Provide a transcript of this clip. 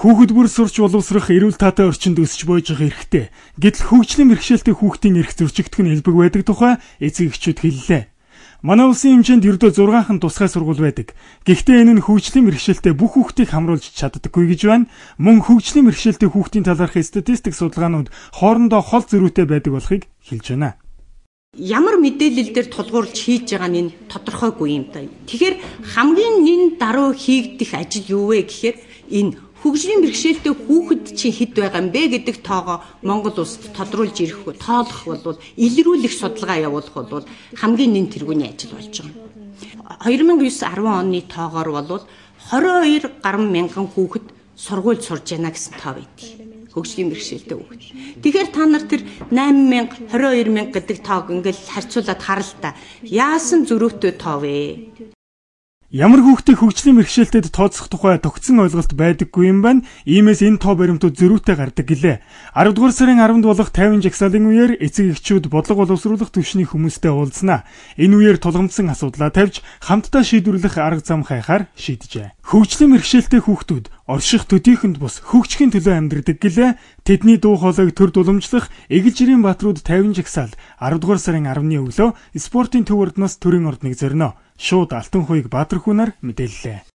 Хүүхэд бүр сурч боловсрох эрүүл таатай орчинд өсч буйж байгаа эрхтэй. Гэтэл хөгжлийн бэрхшээлтэй хүүхдийн эрх зөрчигдөх нь элбэг байдаг тухай эцэг эхчүүд хэллээ. Манай улсын хэмжээнд ердөө 6хан тусгай сургууль байдаг. Гэхдээ энэ нь хөгжлийн бэрхшээлтэй бүх хүүхдийг хамруулж чаддаггүй гэж байна. Мөн хөгжлийн бэрхшээлтэй хүүхдийн талаарх статистик судалгаанууд хоорондоо хол зөрүүтэй байдаг болохыг хэлж байна. Ямар мэдээлэл дээр тулгуурлаж хийж байгаа нь энэ тодорхойгүй юм да. Тэгэхээр хамгийн нэн даруй хийгдэх ажил юу вэ гэхээр энэ хөгжлийн бэрхшээлтэй хүүхэд чинь хэд байгаа юм бэ гэдэг тоогоо Монгол улсад тодруулж ирэх, тоолох бол илрүүлэх судалгаа явуулах бол хамгийн нэн тэргүүний ажил болж байгаа. 2009 10 оны тоогоор бол 22 гаруй мянган хүүхэд сургуульд сурж байна гэсэн тоо байдаг. Хөгжлийн бэрхшээлтэй хүүхэд. Тэгэхээр та нар тэр 8000, 22000 гэдэг тоог ингээл харьцуулаад харал та. Яасан зөрүүтэй тоо вэ? Ямар хүүхдийг хөгжлийн бэрхшээлтэд тооцох тухай тогтсон ойлголт байдаггүй юм байна. Иймээс энэ тоо баримтууд зөрүүтэй гардаг гэлээ. 10 дугаар сарын 10-нд болох 50 жагсаалын үеэр эцэг эхчүүд бодлого боловсруулах түвшний хүмүүстэй уулзнаа. Энэ үеэр тулгамдсан асуудлаа тавьж хамтдаа шийдвэрлэх арга зам хайхаар шийджээ. Хөгжлийн бэрхшээлтэй хүүхдүүд орших төдийхөнд бус хөгжихийн төлөө амьдрдаг гэлээ. Тэдний дуу хоолойг төрд уламжлах эгэл жирийн бааtruуд 50 жагсаал 10 дугаар сарын 10-ны өглөө спортын төв ордноос төрийн ордныг зорино. Шууд Алтан хуйг Баатар хүнээр мэдээллээ.